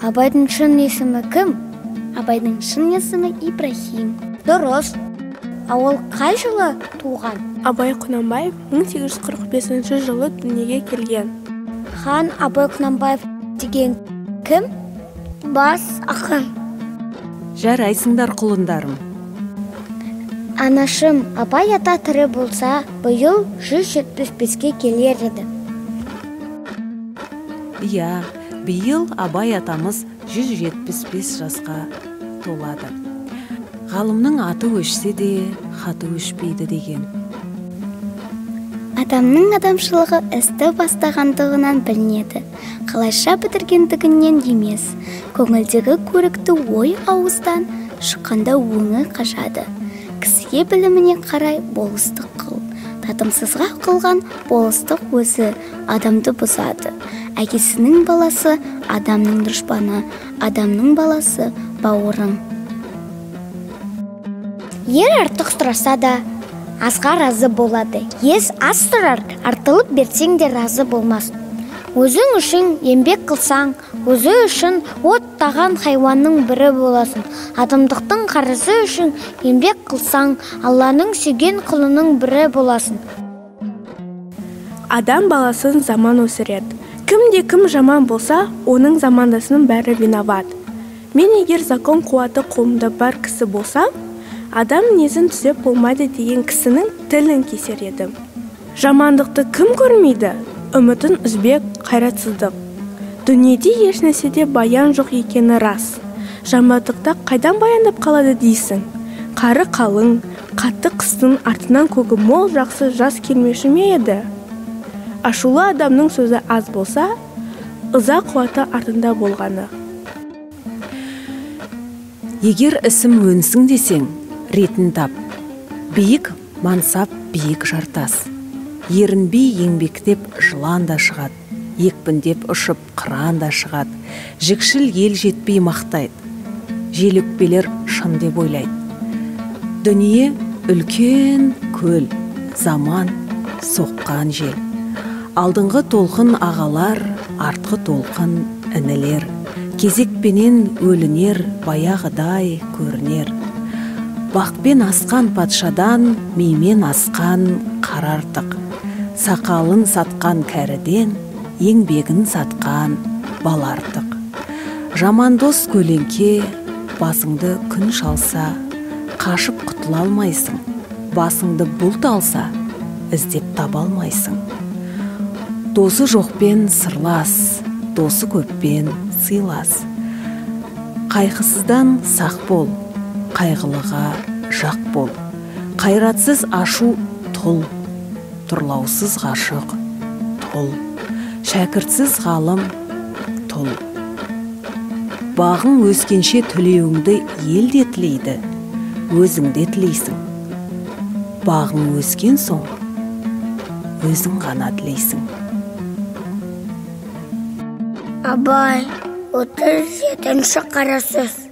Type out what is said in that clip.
Абайдың шын есімі кім? Абайдың шын есімі Ибрахим. Дұрыс. А ол қай жылы туған? Абай Құнанбаев 1845 жылы дүниеге келген. Хан Абай Құнанбаев деген кім? Бас ақын. Жарайсыңдар, құлындарым. Анашым, Абай ата тірі болса, биыл 175-ке келер еді. Иә, биыл Абай атамыз 175 жасқа толады. Ғалымның аты өшсе де, хаты өшпейді деген. Адамның адамшылығы істі бастағандығынан білінеді, қалайша бітіргендігінен емес. Көңілдегі көрікті ой ауыздан шыққанда өңі қашады. Кісіге біліміне қарай болыстық қыл. Татымсызға қылған болыстық өзі адамды бұзады. Әкесінің баласы адамның дұшпаны, адамның баласы бауырың. Ер артық сұраса да, азға разы болады. Ес аз сұрар, артылып берсең де разы болмас. Өзің үшін еңбек қылсаң, өзі үшін оттаған хайуанның бірі боласың. Адамдықтың қарызы үшін еңбек қылсаң, Алланың сүйген құлының бірі боласың. Адам баласын заман өсіреді. Кімде кім жаман болса, оның замандасының бәрі виноват. Мен егер закон қуаты қолымда бар кісі болсам, адам мінезін түзеп болмайды деген кісінің тілін кесер едім. Жамандықты кім көрмейді? Үмітін үзбек қайратсыздық. Дүниеде еш нәрседе баян жоқ екені рас. Жамандықта қайдан баяндап қалады дейсің? Қары қалың, қатты қыстың артынан көгі мол жақсы жас келмеуші ме еді? Ашулы адамның сөзі аз болса, ыза қуаты артында болғаны. Егер ісім өнсің десең, ретін тап. Биік мансап, биік жартас. Ерінбей еңбектеп жылан да шығады, екпіндеп ұшып қыран да шығады. Жікшіл ел жетпей мақтайды, желөкпелер шын деп ойлайды. Дүние үлкен көл, заман соққан жел. Алдыңғы толқын ағалар, артқы толқын інілер. Кезекпенен өлінер, баяғыдай көрінер. Бақпен асқан патшадан, мимен асқан қар артық. Сақалын сатқан кәріден, еңбегін сатқан бала артық. Жаман дос көлеңке, басыңды күн шалса, қашып құтыла алмайсың. Басыңды бұлт алса, іздеп таба алмайсың. Досы жоқпен сырлас, досы көппен сыйлас. Қайғысыздан сақ бол, қайғылыға жақ бол. Қайратсыз ашу тұл, тұрлаусыз ғашық тұл, шәкіртсіз ғалым тұл. Бағың өскенше түлеуіңді ел де тілейді, өзің де тілейсің. Бағың өскен соң, өзің ғана тілейсің. Абай, 37-ші қара сөз.